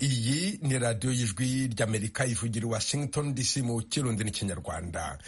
Iyi ni radiyo y'Ijwi ry'Amerika ivugira i Washington DC mu Kirundi n'Ikinyarwanda.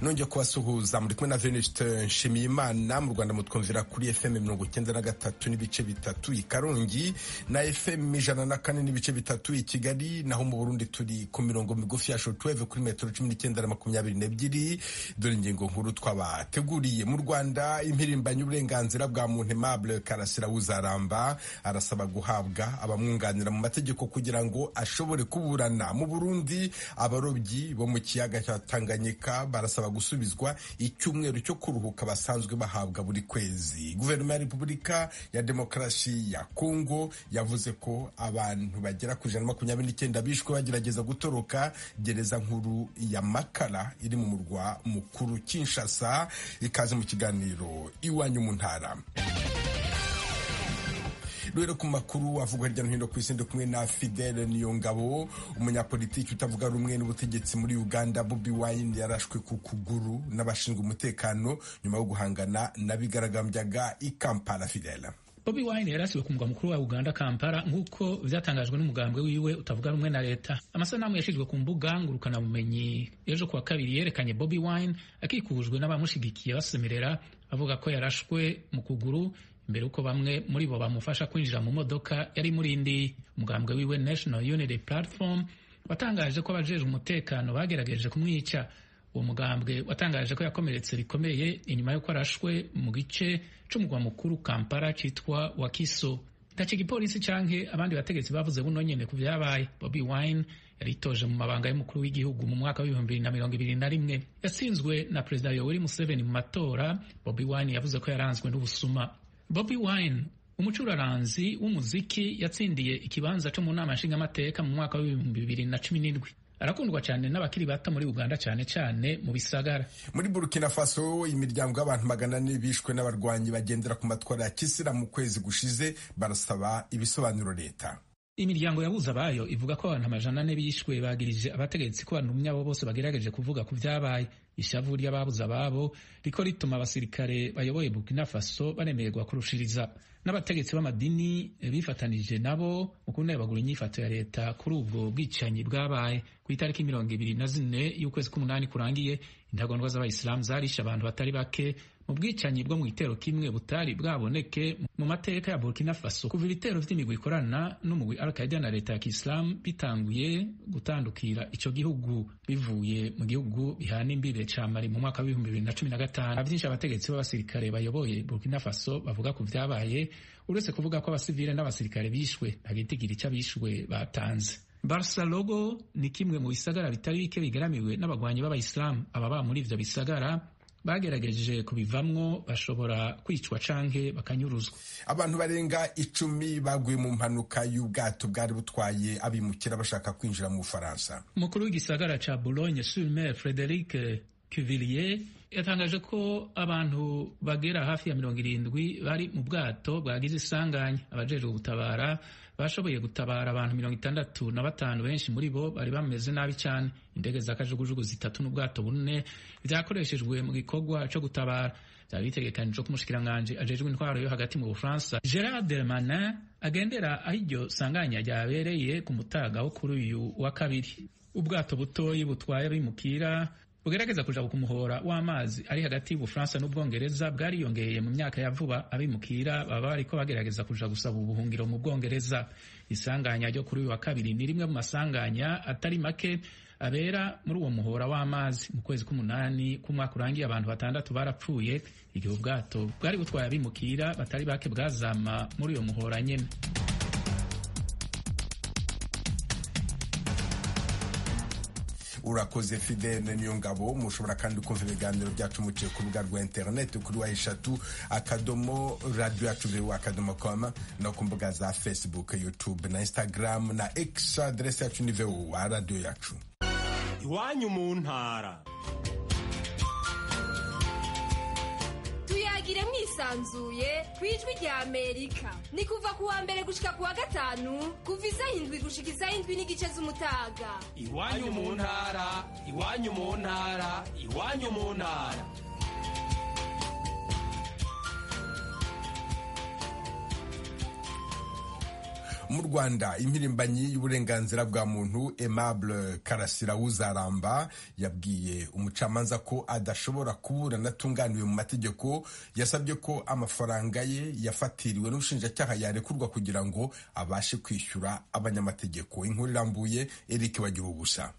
Nongeye kubasuhuza, muri kumwe na Venuste Nshimiyimana. Mu Rwanda mutwumvira kuri FM 93.3 i Karongi na FM 104.3 i Kigali, naho mu Burundi turi ku mirongo migufi ya shortwave kuri metero 19 na 22. Dore ingingo nkuru twabateguriye. Mu Rwanda, impirimbanyi uburenganzira bwa muntu Aimable Karasira Uzaramba arasaba guhabwa abamwunganira mu mategeko kugira ngo ashobore kuburana. Mu Burundi, abarobyi bo mu kiyaga cya Tanganyika barasaba gusubizwa icyumweru cyo kuruhuka basanzwe bahabwa buri kwezi. Guverinoma ya Repubulika ya Demokarasi ya Kongo yavuze ko abantu bagera ku 129 bishwe bagerageza gutoroka gereza nkuru ya Makala iri mu murwa mukuru Kinshasa. Ikaze mu kiganiro Iwanyu mu Ntara. Rero ku makuru avugwa hirya no hino ku isi, ndi kumwe na Fidele Niyongabo. Umunyapolitiki utavuga rumwe n'ubutegetsi muri Uganda, Bobi Wine, yarashwe ku kuguru n'abashinzwe umutekano nyuma yo guhangana n'abigaragambyaga i Kampala. Fidele. Bobi Wine yarasiwe ku mugwa mukuru wa Uganda, Kampala, nk'uko vyatangajwe n'umugambwe wiwe utavuga rumwe na leta. Amasanamu yashizwe ku mbuga ngurukanabumenyi ejo kuwa kabiri yerekanye Bobi Wine akikujwe n'abamushigikiye basemerera bavuga ko yarashwe mu kuguru, mbere uko bamwe muri bo bamufasha kwinjira mu modoka yari murindi. Umugambwe wiwe National Unity Platform watangaje ko abajejwe umutekano bagerageje kumwica. Uwo mugambwe watangaje ko yakomeretse bikomeye inyuma y'uko arashwe mu gice c'umugwa mukuru Kampala citwa Wakiso. Ntaco igipolisi canke abandi bategetsi bavuze buno nyene ku vyabaye. Bobi Wine yaritoje mu mabanga y'umukuru w'igihugu mu mwaka wa 2021, yatsinzwe na Perezida Yoweri Museveni mu matora. Bobi Wine yavuze ko yaranzwe n'ubusuma. Bobi Wine, umucuraranzi w'umuziki, yatsindiye ikibanza cyo mu nama nshingamateka mu mwaka wa 2017. Arakundwa cyane n'abakiri bato muri Uganda, cyane cyane mu bisagara. Muri Burkina Faso, imiryango y'abantu 400 bishwe n'abarwanyi bagendera ku matwara ya kisilamu mu kwezi gushize barasaba ibisobanuro leta. Imiryango yabuze abayo ivuga ko abantu 400 bishwe, bagirije abategetsi ko bantumye abo bose bagerageje kuvuga ku vyabaye. Ishavu ry'ababuze ababo riko rituma abasirikare bayoboye Burkina Faso baremererwa kurushiriza, n'abategetsi b'amadini bifatanije nabo mu kunebagura inyifato ya leta kuri ubwo bwicanyi bwabaye. Ku itariki 24 y'ukwezi k'umunani kurangiye, intagondwa z'abayisilamu zarishe abantu batari bake mu bwicanyi bwo mu gitero kimwe butari bwaboneke mu mateka ya Burkina Faso kuva ibitero vy'imigwi ikorana n'umugwi Al-Qaeda na leta ya Kiislamu bitanguye gutandukira ico gihugu bivuye mu gihugu bihana imbibe ca Mali mu mwaka wa 2015. Vyinshi abategetsi b'abasirikare bayoboye Burkina Faso bavuga ku vyabaye, uretse kuvuga ko abasivile n'abasirikare bishwe, nta gitigiri c'abishwe batanze. Barcelona ni kimwe mu bisagara bitari bike bigaramiwe n'abagwanyi b'abayisilamu. Ababa muri ivyo bisagara bagerageje kubivamwo bashobora kwicwa canke bakanyuruzwa. Abantu barenga 10 baguye mu mpanuka y'ubwato bwari butwaye abimukira bashaka kwinjira mu Bufaransa. Umukuru w'igisagara ca Boulogne-sur-Mer, Frederic Cuvillier, yatangaje ko abantu bagera hafi ya 70 bari mu bwato bwagize isanganya. Abajejwe gutabara bashoboye gutabara abantu 65, benshi muri bo bari bameze nabi cyane. Indege za kajugujugu zitatu n'ubwato bune vyakoreshejwe mu gikorwa co gutabara. Vyari bitegekanijwe ko umushikiranganji ajejwe intwaro yo hagati mu Bufaransa, Gerard Darmanin, agendera aho iryo sanganya ryabereye ku mutaga wo kuri uyu wa kabiri. Ubwato butoyi butwaye abimukira bugerageza kuja ku muhora w'amazi ari hagati y'Ubufaransa n'Ubwongereza bwariyongeye mu myaka ya vuba. Abimukira baba bariko bagerageza kuja gusaba ubuhungiro mu Bwongereza. Isanganya ryo kuri uyu wa kabiri ni rimwe mu masanganya atari make abera muri uwo muhora w'amazi. Mu kwezi k'umunani k'umwaka urangiye, abantu batandatu barapfuye igihe ubwato bwari butwaye abimukira batari bake bwazama muri uyo muhora nyene. Urakoze, Fidele Niyo Ngabo. Mushobora kandi kumva ibiganiro byacu muciye ku rubuga rwa interineti kuri w, .radiyo yacu voa.com, no ku mbuga za Facebook, YouTube na Instagram na X. Aderesi yacu ni VOA Radiyo Yacu. Iwanyu mu Ntara. Tuyagire mwisanzuye ku Ijwi rya Amerika. Ni kuva ku wa mbere gushika ku wa gatanu, kuva isaha 7 gushika isaha 7:30 z'umutaga. Iwanyu mu Ntara, iwanyu mu ntara, iwanyu mu ntara. Mu Rwanda, impirimbanyi y'uburenganzira bwa muntu Aimable Karasira Uzaramba yabwiye umucamanza ko adashobora kuburana atunganiwe mu mategeko. Yasabye ko amafaranga ye yafatiriwe n'ubushinjacyaha yarekurwa kugira ngo abashe kwishyura abanyamategeko. Inkuru irambuye, Eric Bagiruwubusa.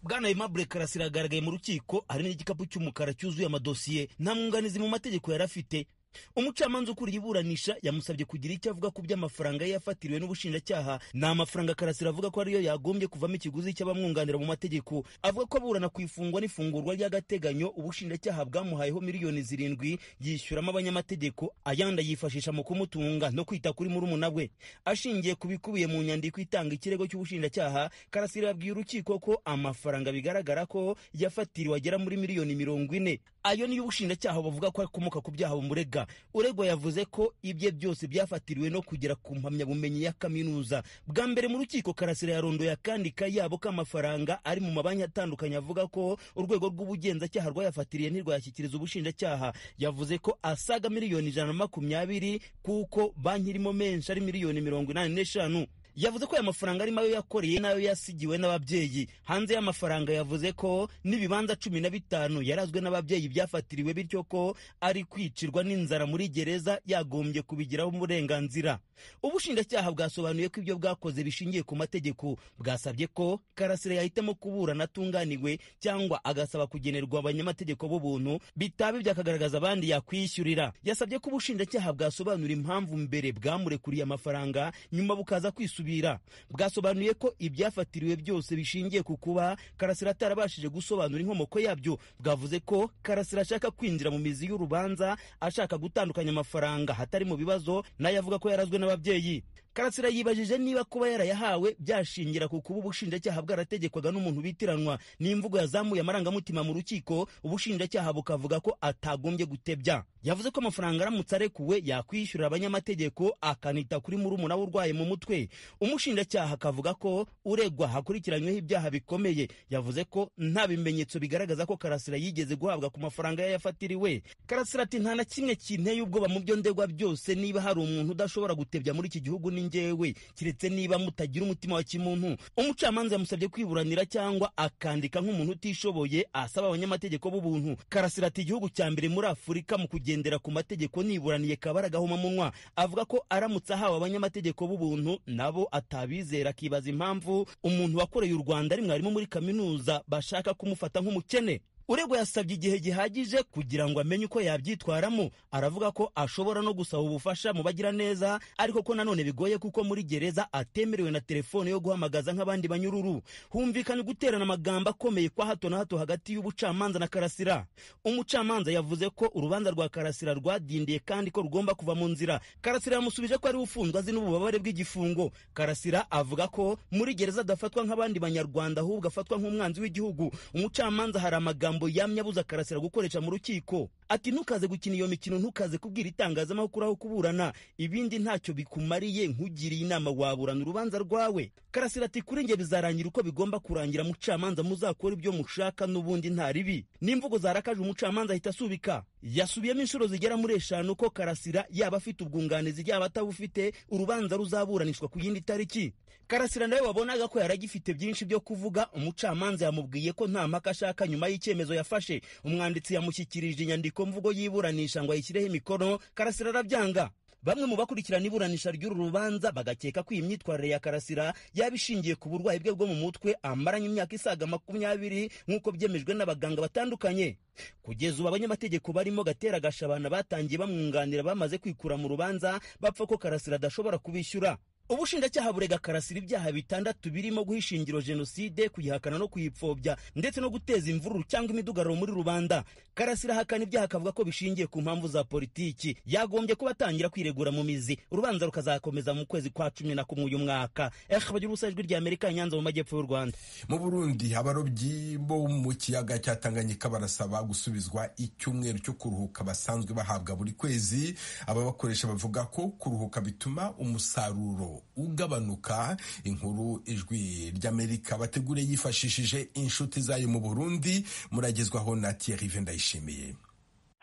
Bwana Aimable Karasira agaragaye mu rukiko harimo igikapu cy'umukara cyuzuye amadosiye. Nta mwunganizi mu mategeko yari afite. Umucamanza ukuriye iburanisha yamusabye kugira icyo avuga ku by'amafaranga ye yafatiriwe n'ubushinjacyaha. Ni amafaranga Karasira avuga ko ariyo yagombye kuvamo ikiguzi cy'abamwunganira mu mategeko. Avuga ko aburana ku ifungwa n'ifungurwa ry'agateganyo, ubushinjacyaha bwamuhayeho 7 miliyoni yishyuramo abanyamategeko, ayandi ayifashisha mu kumutunga no kwita kuri murumuna we. Ashingiye ku bikubiye mu nyandiko itanga ikirego cy'ubushinjacyaha, Karasira yabwiye urukiko ko amafaranga bigaragara ko yafatiriwe agera muri miliyoni 40. Ayo niyo ubushinjacyaha buvuga ko akomoka ku byaha bumurega. Uregwa yavuze ko ibye byose byafatiriwe no kugera ku mpamyabumenyi ya kaminuza. Bwa mbere mu rukiko, Karasira yarondoye akandi kayabo k'amafaranga ari mu mabanki atandukanye, avuga ko urwego rw'ubugenzacyaha rwayafatiriye ntirwayashyikiriza ubushinjacyaha. Yavuze ko asaga miliyoni 120, kuko banki irimo menshi ari miliyoni 85. Yavuze ko aya mafaranga arimo ayo yakoreye n'ayo yasigiwe n'ababyeyi. Hanze y'amafaranga, yavuze ko n'ibibanza 15 yarazwe n'ababyeyi byafatiriwe, bityo ko ari kwicirwa n'inzara muri gereza, yagombye kubigiraho uburenganzira. Ubushinjacyaha bwasobanuye ko ibyo bwakoze bishingiye ku mategeko. Bwasabye ko Karasira yahitamo kuburana atunganiwe cyangwa agasaba kugenerwa abanyamategeko b'ubuntu, bitaba ibyo akagaragaza abandi yakwishyurira. Yasabye ko ubushinjacyaha bwasobanura impamvu mbere bwamurekuriye amafaranga, nyuma bukaza kwisubira. Bwasobanuye ko ibyafatiriwe byose bishingiye ku kuba Karasira atarabashije gusobanura inkomoko yabyo. Bwavuze ko Karasira ashaka kwinjira mu mizi y'urubanza, ashaka gutandukanya amafaranga hatari mu bibazo nayo avuga ko yarazwe n'ababyeyi. Karasira yibajije niba kuba yarayahawe byashingira ku kuba ubushinjacyaha bwarategekwaga n'umuntu bitiranwa. N'imvugo yazamuye amarangamutima mu rukiko, ubushinjacyaha bukavuga ko atagombye gutebya. Yavuze ko amafaranga aramutse arekuwe yakwishyurira abanyamategeko, akanita kuri murumuna we urwaye mu mutwe. Umushinjacyaha akavuga ko uregwa hakurikiranyweho ibyaha bikomeye. Yavuze ko nta bimenyetso bigaragaza ko Karasira yigeze guhabwa ku mafaranga ye yafatiriwe. Karasira ati: "Nta na kimwe kinteye ubwoba mu byo ndegwa byose. Niba hari umuntu udashobora gutebya muri iki gihugu ni njyewe, keretse niba mutagira umutima wa kimuntu." Umucamanza yamusabye kwiburanira cyangwa akandika nk'umuntu utishoboye asaba abanyamategeko b'ubuntu. Karasira ati: "Igihugu cya mbere muri Afurika mu kugendera ku mategeko, niburaniye kabara agahomamunwa." Avuga ko aramutse ahawe abanyamategeko b'ubuntu nabo atabizera, akibaza impamvu umuntu wakoreye u Rwanda, ari mwarimu muri kaminuza, bashaka kumufata nk'umukene. Uregwa yasabye igihe gihagije kugira ngo amenye uko yabyitwaramo. Aravuga ko ashobora no gusaba ubufasha mu bagira neza, ariko ko nanone bigoye kuko muri gereza atemerewe na telefone yo guhamagaza nk'abandi banyururu. Humvikanye guterana amagambo akomeye kwa hato na hato hagati y'ubucamanza na Karasira. Umucamanza yavuze ko urubanza rwa Karasira rwadindiye kandi ko rugomba kuva mu nzira. Karasira yamusubije ko ari ufunzwe azi n'ububabare bw'igifungo. Karasira avuga ko muri gereza adafatwa nk'abandi Banyarwanda, ahubwo afatwa nk'umwanzi w'igihugu. Umucamanza hari amagambo yamye abuza Karasira gukoresha mu rukiko. Ati: "Ntukaze gukina iyo mikino, ntukaze kubwira itangazamakuru aho kuburana, ibindi ntacyo bikumariye. Nkugiriye inama waburana urubanza rwawe." Karasira ati: "Kuri njye bizarangira uko bigomba kurangira. Mucamanza, muzakora ibyo mushaka, n'ubundi nta ribi." N'imvugo zarakaje umucamanza, ahita asubika. Yasubiyemo inshuro zigera muri eshanu ko Karasira yaba afite ubwunganizi, yaba atabufite, urubanza ruzaburanishwa ku yindi tariki. Karasira nawe wabonaga ko yaragifite byinshi byo kuvuga, umucamanza yamubwiye ko nta mpaka ashaka nyuma y'icyemezo yafashe. Umwanditsi yamushyikirije inyandiko mvugo y'iburanisha ngo ayishyireho imikono, Karasira arabyanga. Bamwe mu bakurikirana iburanisha ry'uru rubanza bagakeka ko iyi myitwarire ya Karasira yaba ishingiye ku burwayi bwe bwo mu mutwe amaranye imyaka isaga 20, nk'uko byemejwe n'abaganga batandukanye. Kugeza ubu abanyamategeko barimo Gatera Gashabana batangiye bamwunganira bamaze kwikura mu rubanza, bapfa ko Karasira adashobora kubishyura. Ubushinjacyaha burega Karasira ibyaha bitandatu birimo guha ishingiro jenoside, kuyihakana no kuyipfobya, ndetse no guteza imvururu cyangwa imidugararo muri rubanda. Karasira ahakana ibyaha, akavuga ko bishingiye ku mpamvu za politiki. Yagombye kuba atangira kwiregura mu mizi. Urubanza rukazakomeza mu kwezi kwa 11 uyu mwaka. Bagira ubusa, Ijwi rya Amerika, Nyanza mu majyepfo y'u Rwanda. Mu Burundi, abarobyi bo mu kiyaga cya Tanganyika barasaba gusubizwa icyumweru cyo kuruhuka basanzwe bahabwa buri kwezi. Ababakoresha bavuga ko kuruhuka bituma umusaruro ugabanuka. Inkuru Ijwi ry'Amerika bategure yifashishije inshuti zayo mu Burundi, muragezwaho na Thierry Ndayishimiye.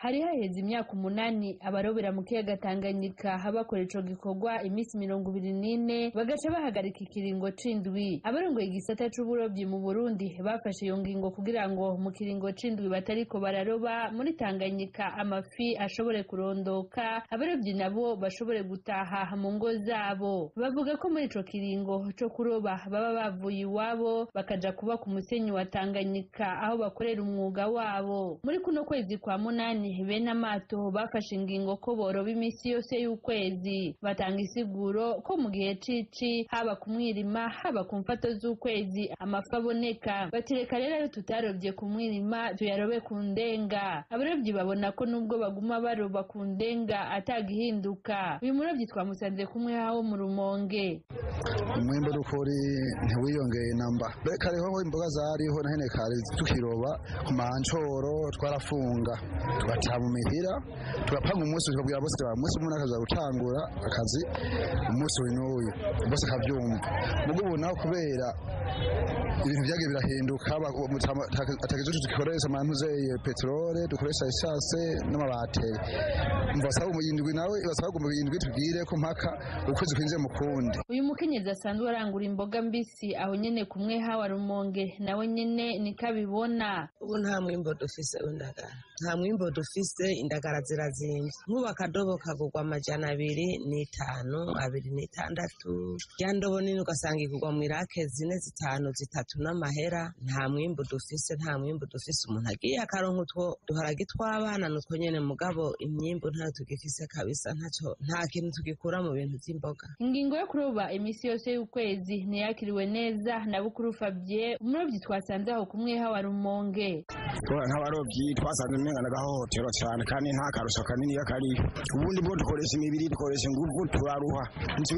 Hari haheze imyaka 8 abarobera mu kiyaga Tanganyika bakora ico gikorwa iminsi 24 bagaca bahagarika ikiringo c'indwi. Abarongoye igisata c'uburobyi mu Burundi bafashe iyo ngingo kugira ngo mu kiringo c'indwi batariko bararoba muri Tanganyika amafi ashobore kurondoka, abarobyi nabo bashobore gutaha mu ngo zabo. Bavuga ko muri ico kiringo co kuroba baba bavuye iwabo bakaja kuba ku musenyi wa Tanganyika aho bakorera umwuga wabo. Muri kuno kwezi kwa 8 bene amato bafashe ingingo ko boroba iminsi yose y'ukwezi. Batanga isiguro ko mu gihe cici haba ku mwirima haba ku mfato z'ukwezi amafi aboneka. Batireka rero ayo tutarobye ku mwirima tuyarobe ku ndenga. Abarobyi babona ko nubwo baguma baroba ku ndenga atagihinduka. Uyu murobyi twamusanze kumwe hawo mu Rumonge. Umwimbu n'ukuri ntiwiyongeye namba. Kariho imboga zariho na hene kare tukiroba ku mancoro twarafunga tugataha mu mihira tugapanga umunsi tukabwira bose umunsi umwe akaza gutangura akazi umunsi uyu n'uyu bose akabyumva. Mugo ubu naho kubera ibintu byagiye birahinduka atakizucu dukoresha amantuzeye peterole dukoresha esase n'amabateri basaba indwi nawe basaba ngo indwi tubwire ko mpaka ukwezi kwinjiye mu kundi. Uyu mukenyezi asanzwe arangura imboga mbisi aho nyene kumwe hawa Rumonge nawe nyene nikabibona. Ubu nta mwimbo dufise w'indagara, nta mwimbo dufise, indagara zirazimvye. Nk'ubu akadobo kagurwa 205, 206, ya ndobo nini ugasanga igurwa mu irake 4, 5, 3 n'amahera. Nta mwimbo dufise, nta mwimbo dufise. Umuntu agiye akaronka utwo duharage tw'abana nuko nyene, mugabo imyimbo ntayo tugifise kabisa, ntaco nta kintu tugikura mu bintu vy'imboga. Ingingo yo kuroba iminsi yose y'ukwezi ntiyakiriwe neza na Bukuru Fabien, umurobyi twasanze aho kumwe hawa Rumonge. Nk'abarobyi twasanze umenga n'agahohotero cyane kandi nta karusho kanini kariyo. Ubundi bwo dukoresha imibiri, dukoresha inguvu, turaruha. Nico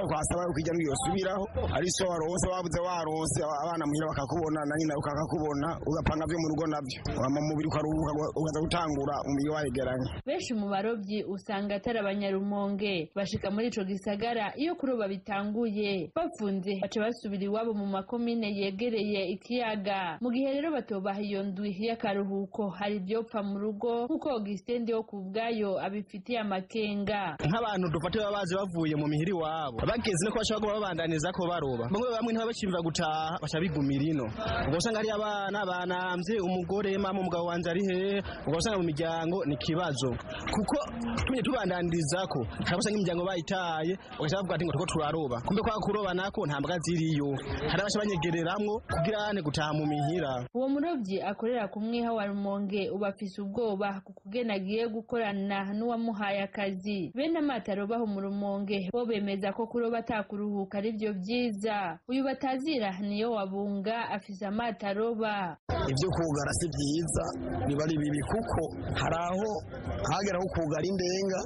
twasaba yuko ijya yosubiraho ari so waronse wabuze waronse abana muhira bakakubona na nyina ukakakubona ugapanga vyo mu rugo navyo wama mubiri ukaruhuka ukaza gutangura umubiri wayegeranye. Benshi mu barobyi usanga atari abanyarumonge bashika muri ico gisagara iyo kuroba bitanguye bafunze baca basubira iwabo mu makomine yegereye ikiyaga. Mu gihe rero batobaha iyo ndwi y'akaruhuko hari ivyopfa mu rugo kuko Augustin wo kubwayo abifitiye amakenga. Nk'abantu dufate baba bazi bavuye mu mihiri wabo bageze no bashobora kuba babandaniza ko baroba, bamwe bamwe ntibabashimva gutaha baca bigumira ino. Ubwo usanga ari abana banamvye umugore mama umugabo wanje ari hehe, ubwo usanga mu miryango ni kibazo kuko tumye tubandaniriza ko hari usanga imiryango bayitaye ugaca bavuga ati ngo turiko turaroba, kumbe kwa kuroba nako nta mbwa ziriyo, hari abaca banyegereramwo kugira ane gutaha mu mihira. Uwo murovyi akorera ku mwiha wa Rumonge ubu afise ubwoba ku kugena agiye gukorana n'uwamuhaye akazi. Bene amato arobaho mu Rumonge bo bemeza ko kuroba atakuruhuka arivyo vyiza. Uyu batazira niyo wabunga afise amato aroba. Ivyo kugara si vyiza, biba ari bibi kuko hari aho hagera ho kugara indenga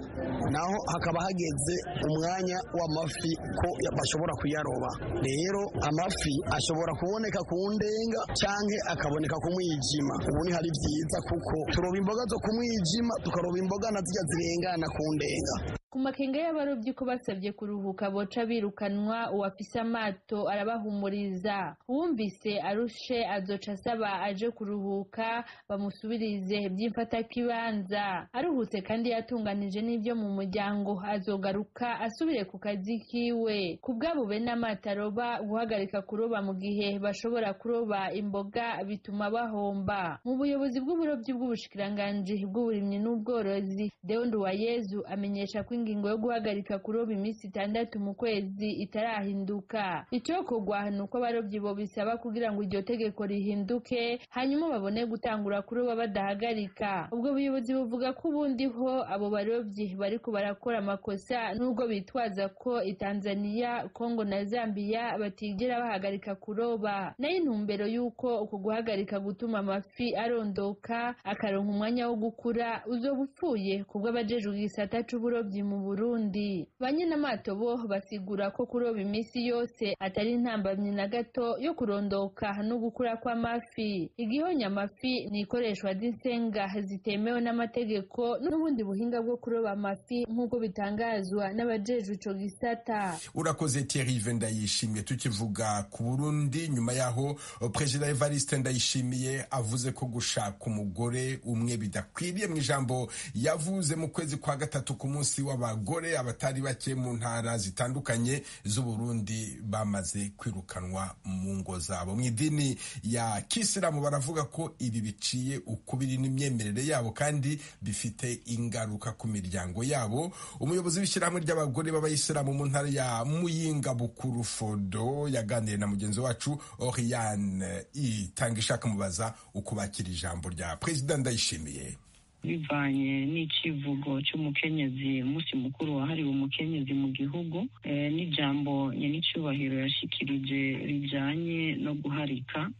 naho hakaba hageze umwanya w'amafi ko bashobora kuyaroba. Rero amafi ashobora kuboneka ku ndenga canke akaboneka ku mwijima. Ubu ni hari vyiza kuko turoba imboga zo ku mwijima tukaroba imboga na zirya zirengana ku ndenga. Ku makenga y'abarobyi ko basabye kuruhuka boca birukanwa, uwafise amato arabahumuriza. Uwumvise arushe azoca asaba aje kuruhuka bamusubirize by'imfatakibanza. Aruhutse kandi yatunganije n'ibyo mu muryango azogaruka asubire ku kazi kiwe. Ku bwabo bene amato aroba, guhagarika kuroba mu gihe bashobora kuroba imboga bituma bahomba. Mu buyobozi bw'uburobyi bw'ubushikiranganji bw'uburimyi n'ubworozi, Deo Nduwayezu amenyesha ko ingingo yo guhagarika kuroba iminsi 6 mu kwezi itarahinduka. Icokorwa ni uko abarobyi bo bisaba kugira ngo iryo tegeko rihinduke hanyuma babone gutangura kuroba badahagarika. Ubwo buyobozi buvuga ko ubundi ho abo barobyi bariko barakora amakosa nubwo bitwaza ko Tanzania, Kongo na Zambia batigera bahagarika kuroba. Nayo intumbero y'uko uko guhagarika gutuma amafi arondoka akaronka umwanya wo gukura uzoba upfuye kubwo abajejwe igisata c'uburobyi mu Burundi. Banyenamato bo basigura ko kuroba iminsi yose atari intambamyi na gato yo kurondoka no gukura kw'amafi. Igihonya amafi ni ikoreshwa ry'insenga zitemewe n'amategeko n'ubundi buhinga bwo kuroba amafi nk'uko bitangazwa n'abajejwe ico gisata. Urakoze Thierry Ndayishimiye. Tukivuga ku Burundi, nyuma yaho Perezida Evariste Ndayishimiye avuze ko gushaka umugore umwe bidakwiriye, mu ijambo yavuze mu kwezi kwa gatatu ku munsi w'abagore, abatari bake mu ntara zitandukanye z'u Burundi bamaze kwirukanwa mu ngo zabo. Mu idini ya Kisilamu baravuga ko ibi biciye ukubiri n'imyemerere yabo kandi bifite ingaruka ku miryango yabo. Umuyobozi w'ishyirahamwe ry'abagore b'abayisilamu mu ntara ya Muyinga, Bukuru Fodo, yaganiriye na mugenzi wacu Oriane Itanga ishaka mubaza uko bakira ijambo rya Perezida Ndayishimiye. Bivanye n'icivugo cy'umukenyezi, umunsi mukuru wahariwe umukenyezi mu gihugu, n'ijambo nyenicubahiro yashikirije rijanye no guharika,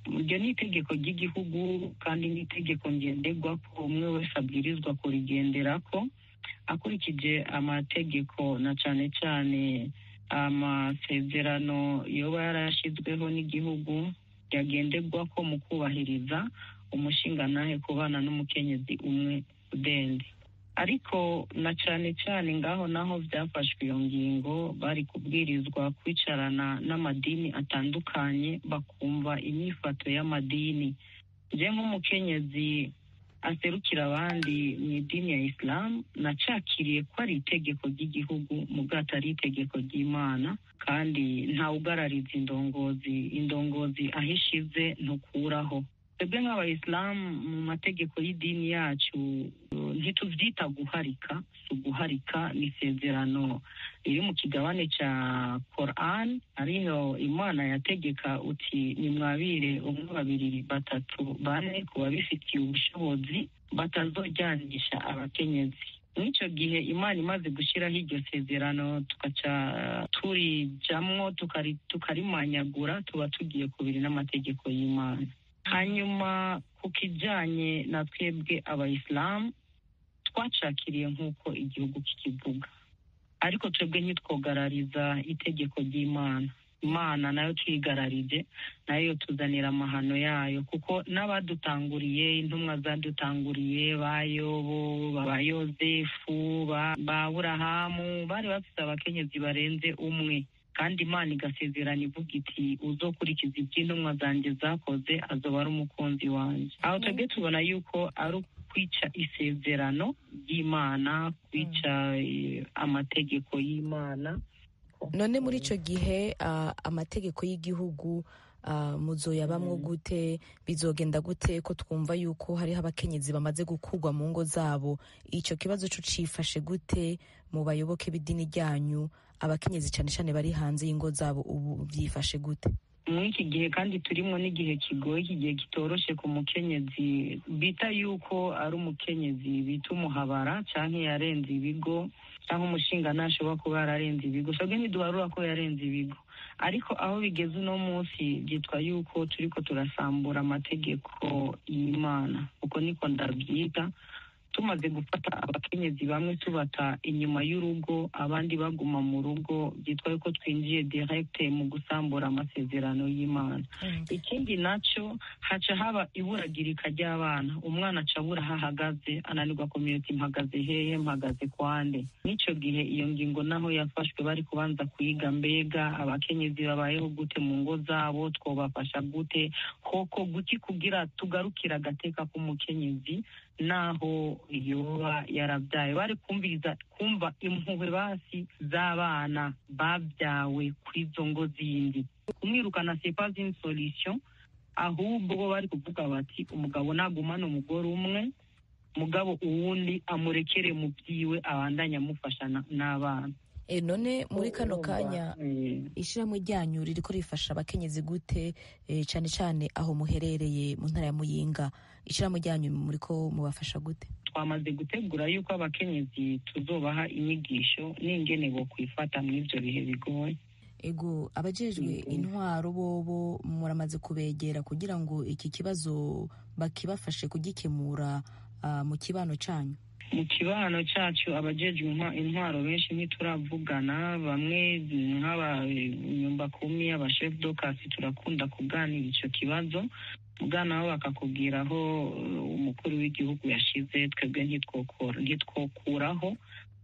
iryo ni itegeko ry'igihugu kandi ni itegeko ngenderwako, umwe wese abwirizwa kurigenderako akurikije amategeko na cane cane amasezerano yoba yarashyizweho n'igihugu yagenderwako mu kubahiriza umushingantahe kubana n'umukenyezi umwe udende. Ariko na cane cane ngaho naho byafashwe iyo ngingo, bari kubwirizwa kwicarana n'amadini atandukanye bakumva inyifato y'amadini. Nje nk'umukenyezi aserukira abandi mu idini ya Isilamu, nacakiriye ko ari itegeko ry'igihugu mugabo atari itegeko ry'Imana, kandi ntawugarariza indongozi, indongozi aho ishize ntukuraho. Twebwe nk'abayisilamu mu mategeko y'idini yacu ntitubyita guharika, si uguharika, ni isezerano riri mu kigabane cya Koran, ariho Imana yategeka uti nimwabire umwe, babiri, batatu, bane ku babifitiye ubushobozi, batazojyanisha abakenyezi. Mw'icyo gihe Imana imaze gushyiraho iryo sezerano tugaca turijamwo tukarimanyagura, tuba tugiye kubiri n'amategeko y'Imana. Hanyuma ku kijyanye na twebwe abayisilamu, twacakiriye nk'uko igihugu kikivuga, ariko twebwe ntitwogarariza itegeko ry'Imana. Imana nayo tuyigararije, nayo tuzanira amahano yayo, kuko n'abadutanguriye, intumwa zadutanguriye, ba Yobo, ba Yozefu, ba Aburahamu, bari bafite abakenyezi barenze umwe, kandi Imana igasezerana ivuga iti uzokurikiza iby'intumwa zanjye zakoze azoba ari umukunzi wanjye. Aho twebwe tubona yuko ari ukwica isezerano ry'Imana, kwica amategeko y'Imana. None muri icyo gihe amategeko y'igihugu muzoyabamwo gute? Bizogenda gute ko twumva yuko hariho abakenyezi bamaze gukurwa mu ngo zabo? Icyo kibazo cyo cifashe gute mu bayoboke b'idini ryanyu, abakenyezi cyane cyane bari hanze y'ingo zabo, ubu byifashe gute? Muri iki gihe kandi turimo n'igihe kigoye, iki gihe kitoroshe ku mukenyezi bita yuko ari umukenyezi bita umuhabara cyangwa yarenze ibigo, cyangwa umushinga ntashobora kuba yararenze ibigo. Twebwe ntiduharura ko yarenze ibigo, ariko aho bigeze uno munsi byitwa yuko turiko turasambura amategeko y'Imana, uko niko ndabyita. Tumaze gufata abakenyezi bamwe tubata inyuma y'urugo, abandi baguma mu rugo, byitwa yuko twinjiye direct mu gusambura amasezerano y'Imana. Ikindi nacyo, haca haba iburagirika ry'abana, umwana aca abura aho ahagaze, ananirwa kumenya uti mpagaze hehe, mpagaze kwande. N'icyo gihe iyo ngingo naho yafashwe bari kubanza kuyiga, mbega abakenyezi babayeho gute mu ngo zabo, twobafasha gute, koko guki kugira tugarukire agateka k'umukenyezi naho yoba yarabyaye. Bari kumviriza, kumva impuhwe basi z'abana babyawe kuri izo ngo zindi. Kumwirukana c'est pas une solution, ahubwo bo bari kuvuga bati umugabo nagumane umugore umwe, mugabo uwundi amurekere mu byiwe, abandanye amufasha n'abana. None muri kano kanya ishyirahamwe ryanyu ririko rifasha abakenyezi gute, cyane cyane aho muherereye mu ntara ya Muyinga? Ishyirahamwe ryanyu muriko mubafasha gute? Twamaze gutegura yuko abakenyezi tuzobaha inyigisho n'ingene bo kwifata muri ibyo bihe bigoye. Ego, abajejwe intwaro bobo muramaze kubegera kugira ngo iki kibazo bakibafashe kugikemura mu kibano cyanyu? Mu kibano cyacu abajejwe intwaro benshi ntituravugana, bamwe nk'abanyumbakumi, abashefu dokasi, turakunda kuganira icyo kibazo, nabo bakakubwira aho umukuru w'igihugu yashize, twebwe ntitwokuraho,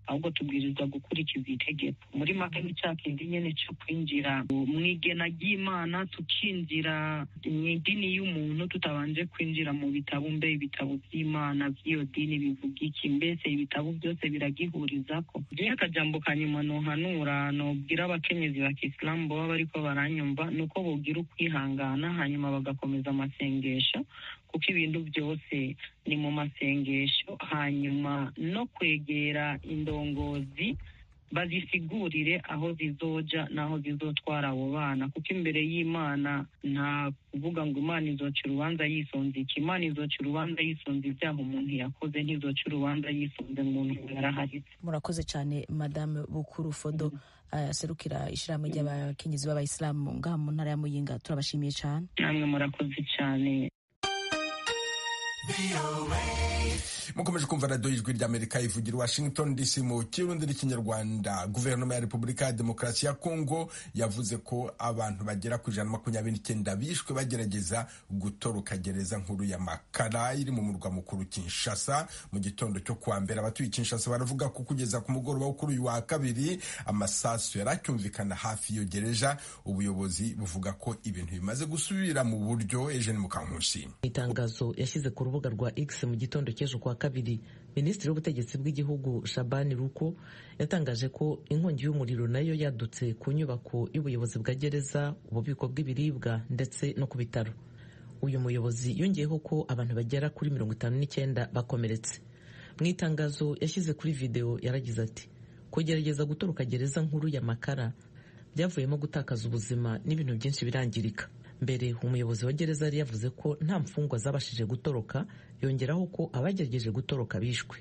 ahubwo tubwirizwa gukurikiza itegeko. Muri make ni cya kindi nyine cyo kwinjira mu igena ry'Imana, tukinjira mu idini y'umuntu tutabanje kwinjira mu bitabo. Mbe ibitabo by'Imana by'iyo dini bivuga iki? Mbese ibitabo byose biragihuriza ko? Jewe akajambo ka nyuma nohanura, nobwira abakenyezi ba kisilamu baba bariko baranyumva, ni uko bogira ukwihangana, hanyuma bagakomeza amasengesho, kuko ibintu byose ni mu masengesho, hanyuma no kwegera indongozi bazisigurire aho zizoja n'aho zizotwara abo bana, kuko imbere y'Imana nta kuvuga ngo Imana izoca urubanza yisunze iki. Imana izoca urubanza yisunze ibyaha umuntu yakoze, ntizoca urubanza yisunze umuntu yaraharitse. Murakoze cyane, Madame Bukuru Fodo, aserukira ishyirahamwe ry'abakenyezi b'abayisilamu ngaha mu ntara ya Muyinga. Turabashimiye cyane. Namwe murakoze cyane. Mukomeje kumva radiyo Ijwi ry'Amerika ivugira Washington DC mu Kirundi n'Ikinyarwanda. Guverinoma ya Repubulika ya Demokarasi ya Kongo yavuze ko abantu bagera ku 129 bishwe bagerageza gutoroka gereza nkuru ya Makara iri mu murwa mukuru Kinshasa mu gitondo cyo kuwa mbere. Abatuye Kinshasa baravuga ko kugeza ku mugoroba wo kuri uyu wa kabiri amasasu yaracyumvikana hafi y'iyo gereza. Ubuyobozi buvuga ko ibintu bimaze gusubira mu buryo. Eugene Mukankusi. Itangazo yashyize ku rubuga rwa X mu gitondo cy'ejo kuwa kabiri, Minisitiri w'Ubutegetsi bw'Igihugu Shabani Ruko yatangaje ko inkongi y'umuriro nayo yadutse ku nyubako y'ubuyobozi bwa gereza, ububiko bw'ibiribwa ndetse no ku bitaro. Uyu muyobozi yongeyeho ko abantu bagera kuri 59 bakomeretse. Mu itangazo yashyize kuri videwo yaragize ati: "Kugerageza gutoroka gereza nkuru ya Makara byavuyemo gutakaza ubuzima n'ibintu byinshi birangirika." Mbere umuyobozi wa gereza yari yavuze ko nta mfungwa zabashije gutoroka, yongeraho ko abagerageje gutoroka bishwe.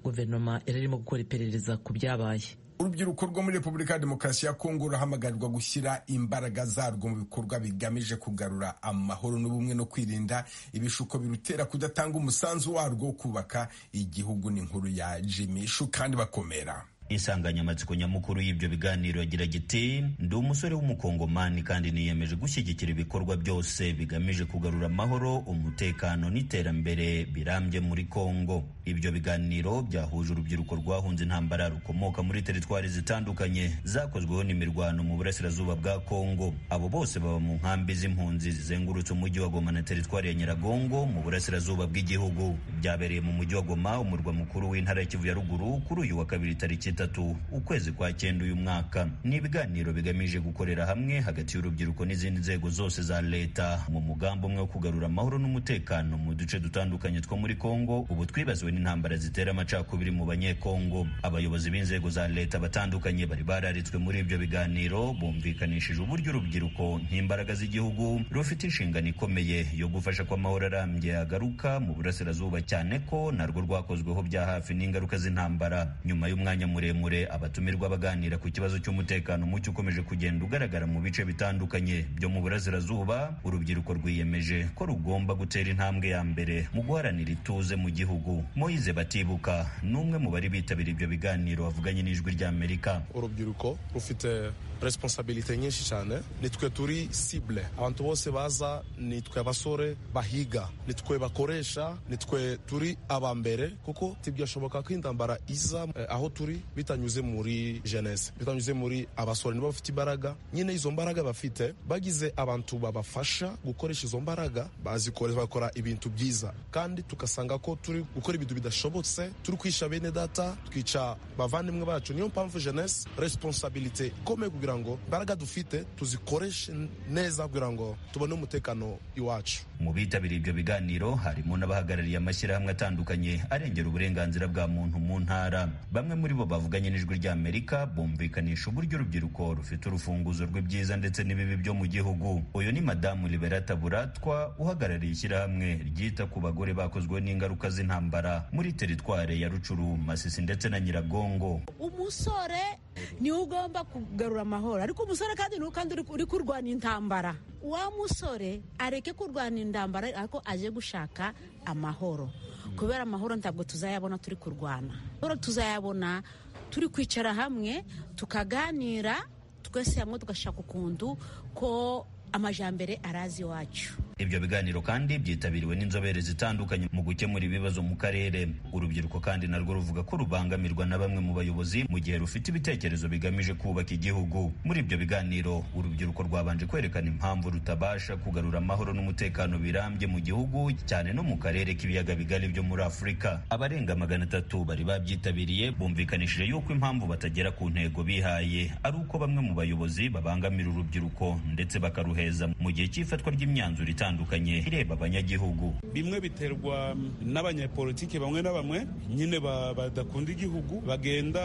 Guverinoma yari irimo gukora iperereza ku byabaye. Urubyiruko rwo muri Repubulika ya Demokarasi ya Kongo ruhamagarirwa gushyira imbaraga zarwo mu bikorwa bigamije kugarura amahoro n'ubumwe no kwirinda ibishuko birutera kudatanga umusanzu warwo wo kubaka igihugu. N'inkuru ya Jimmy Shukandi bakomera. Insanganyamatsiko nyamukuru y'ibyo biganiro yagira iti: "Ndi umusore w'umukongomani kandi niyemeje gushyigikira ibikorwa byose bigamije kugarura amahoro, umutekano n'iterambere birambye muri Kongo." Ibyo biganiro byahuje urubyiruko rwahunze intambara rukomoka muri teritwari zitandukanye zakozweho n'imirwano mu burasirazuba bwa Kongo. Abo bose baba mu nkambi z'impunzi zizengurutse umujyi wa Goma na teritwari ya Nyiragongo mu burasirazuba bw'igihugu. Byabereye mu mujyi wa Goma, umurwa mukuru w'intara ya Kivu ya Ruguru, kuri uyu wa kabiri tariki 3 ukwezi kwa 9 uyu mwaka. Ni ibiganiro bigamije gukorera hamwe hagati y'urubyiruko n'izindi nzego zose za leta mu mugambi umwe wo kugarura amahoro n'umutekano mu duce dutandukanye two muri Kongo ubu twibasiwe n'intambara zitera amacakubiri mu Banyekongo. Abayobozi b'inzego za leta batandukanye bari bararitswe muri ibyo biganiro bumvikanishije uburyo urubyiruko nk'imbaraga z'igihugu rufite inshingano ikomeye yo gufasha ko amahoro arambye agaruka mu burasirazuba, cyane ko narwo rwakozweho bya hafi n'ingaruka z'intambara. Nyuma y'umwanya muremure abatumirwa baganira ku kibazo cy'umutekano muke ukomeje kugenda ugaragara mu bice bitandukanye byo mu burasirazuba, urubyiruko rwiyemeje ko rugomba gutera intambwe ya mbere mu guharanira ituze mu gihugu. Moise Batibuka ni umwe mu bari bitabiriye ibyo biganiro bavuganye n'Ijwi ry'Amerika. Urubyiruko rufite responsabilite nyinshi cyane, nitwe turi cible, abantu bose baza nitwe abasore bahiga, nitwe bakoresha, nitwe turi aba mbere, kuko tibyashoboka ko intambara iza aho turi bitanyuze muri jeunesse, bitanyuze muri abasore. Nibo bafite imbaraga nyine, izo mbaraga bafite bagize abantu babafasha gukoresha izo mbaraga, bazikoresha bakora ibintu byiza, kandi tugasanga ko turi gukora ibintu bidashobotse, turi kwisha bene data, twica bavandimwe bacu. Niyo mpamvu jeunesse responsabilite ikomeye kugira ngo imbaraga dufite tuzikoreshe neza kugira ngo tubone umutekano iwacu. Mu bitabiriye ibyo biganiro harimo n'abahagarariye amashyirahamwe atandukanye arengera uburenganzira bwa muntu mu ntara. Bamwe muri bo bavuganye n'Ijwi ry'Amerika bumvikanisha uburyo urubyiruko rufite urufunguzo rw'ibyiza ndetse n'ibibi byo mu gihugu. Uyu ni Madamu Liberata Buratwa uhagarariye ishyirahamwe ryita ku bagore bakozwe n'ingaruka z'intambara muri teritware ya Rucuru, Masisi ndetse na Nyiragongo. Umusore Niwe ugomba kugarura amahoro, ariko umusore kandi niwe kandi uri kurwana intambara. Wa musore areke kurwana intambara, ariko aje gushaka amahoro, kubera amahoro ntabwo tuzayabona turi kurwana. Amahoro tuzayabona turi kwicara hamwe tukaganira twese hamwe, tugashaka ukuntu ko amajambere arazi iwacu. Ibyo biganiro kandi byitabiriwe n'inzobere zitandukanye mu gukemura ibibazo mu karere. Urubyiruko kandi narwo ruvuga ko rubangamirwa na bamwe mu bayobozi mu gihe rufite ibitekerezo bigamije kubaka igihugu. Muri ibyo biganiro urubyiruko rwabanje kwerekana impamvu rutabasha kugarura amahoro n'umutekano birambye mu gihugu, cyane no mu karere k'ibiyaga bigari byo muri Afurika. Abarenga 300 bari babyitabiriye bumvikanishije yuko impamvu batagera ku ntego bihaye ari uko bamwe mu bayobozi babangamira urubyiruko ndetse bakaruheza mu gihe cy'ifatwa ry'imyanzuro itandukanye ireba abanyagihugu. Bimwe biterwa n'abanyepolitike bamwe na bamwe nyine badakunda igihugu, bagenda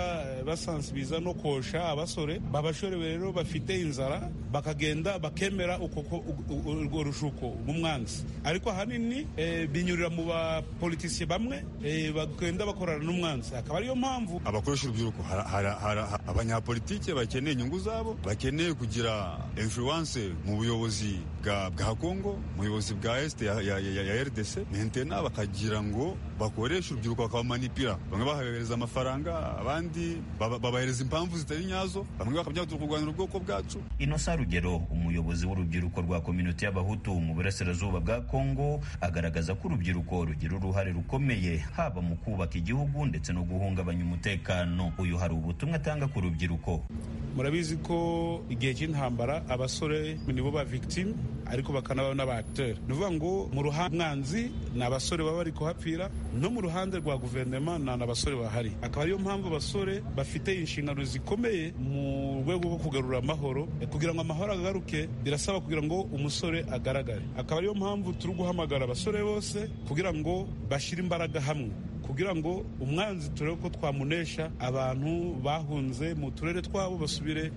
basansibiza no kosha abasore babashorewe, rero bafite inzara bakagenda bakemera urwo rushuko mu mwanzi. Ariko ahanini binyurira mu bapolitisiye bamwe bagenda bakorana n'umwanzi, akaba ariyo mpamvu abakoresha urubyiruko. Abanyapolitike bakeneye inyungu zabo, bakeneye kugira influence mu buyobozi bwa Kongo, mu buyobozi bwa Est ya RDC mentena, bakagira ngo bakoreshe urubyiruko bakabamanipira. Bamwe babahereza amafaranga, abandi babahereza impamvu zitari nyazo, bamwe bakabya turi kurwanira ubwoko bwacu. Innocent Rugero, umuyobozi w'urubyiruko rwa kominote y'Abahutu mu burasirazuba bwa Kongo, agaragaza ko urubyiruko rugira uruhare rukomeye haba mu kubaka igihugu ndetse no guhungabanya umutekano. Uyu hari ubutumwa atanga ku rubyiruko. Murabizi ko igihe cy'intambara abasore nibo ba victime, ariko bakanaba n'aba acteur. Ni ukuvuga ngo mu ruhande mwanzi ni abasore baba bari kuhapfira, no mu ruhande rwa guverinoma ni abasore bahari. Akaba ariyo mpamvu abasore bafite inshingano zikomeye mu rwego rwo kugarura amahoro. Kugira ngo amahoro agaruke birasaba kugira ngo umusore agaragare. Akaba ariyo mpamvu turi guhamagara abasore bose kugira ngo bashyire imbaraga hamwe, kugira ngo umwanzi turebe ko twamunesha, abantu bahunze mu turere twabo basubire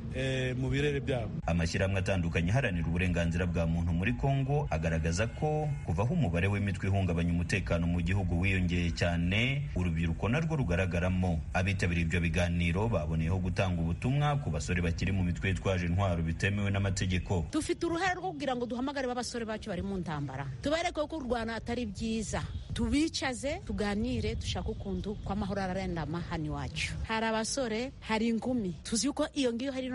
mu birere byabo. Amashyirahamwe atandukanye aharanira uburenganzira bwa muntu muri Kongo agaragaza ko kuva aho umubare w'imitwe ihungabanya umutekano mu gihugu wiyongeye cyane, urubyiruko narwo rugaragaramo. Abitabiriye ibyo biganiro baboneyeho gutanga ubutumwa ku basore bakiri mu mitwe yitwaje intwaro bitemewe n'amategeko. Dufite uruhare rwo kugira ngo duhamagare b'abasore bacu bari mu ntambara, tubereke ko kurwana atari byiza, tubicaze tuganire, dushaka ukuntu kw'amahoro ararendama hano iwacu. Hari abasore, hari inkumi, tuzi yuko iyo ngiyo hari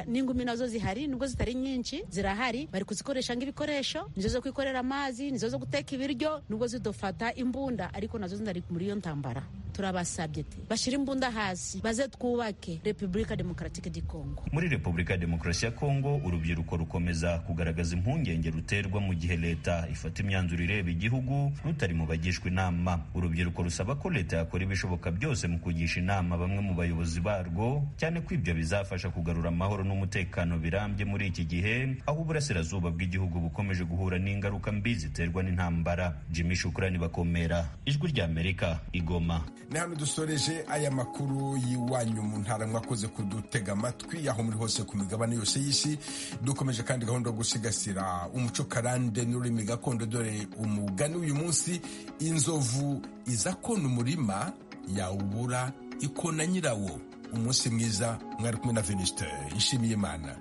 n'ingumi nazo zihari, nubwo zitari nyinshi zirahari, bari kuzikoresha nk'ibikoresho, nizo zo kwikorera amazi, nizo zo guteka ibiryo, nubwo zidufata imbunda ariko nazo zindari muri iyo ntambara. Turabasabye bashyire imbunda hasi baze twubake Repubulika Demokaratike di Kongo. Muri Repubulika ya Demokarasi ya Kongo urubyiruko rukomeza kugaragaza impungenge ruterwa mu gihe leta ifata imyanzuro ireba igihugu rutari mu bagishwa inama. Urubyiruko rusaba ko leta yakora ibishoboka byose mu kugisha inama bamwe mu bayobozi barwo, cyane ko ibyo bizafasha kugarura amahoro n'umutekano birambye muri iki gihe aho uburasirazuba bw'igihugu bukomeje guhura n'ingaruka mbi ziterwa n'intambara. Jimmy Shukrani Bakomera, Ijwi ry'Amerika, Igoma. Ni hano dusoreje aya makuru y'iwanyu mu ntara. Mwakoze kudutega amatwi aho muri hose ku migabane yose y'isi. Dukomeje kandi gahunda yo gusigasira umuco karande n'ururimi gakondo. Dore umugani w'uyu munsi: inzovu iza kona umurima yawubura ikona nyirawo. Umunsi mwiza, mwari kumwe na Venuste Nshimiyimana.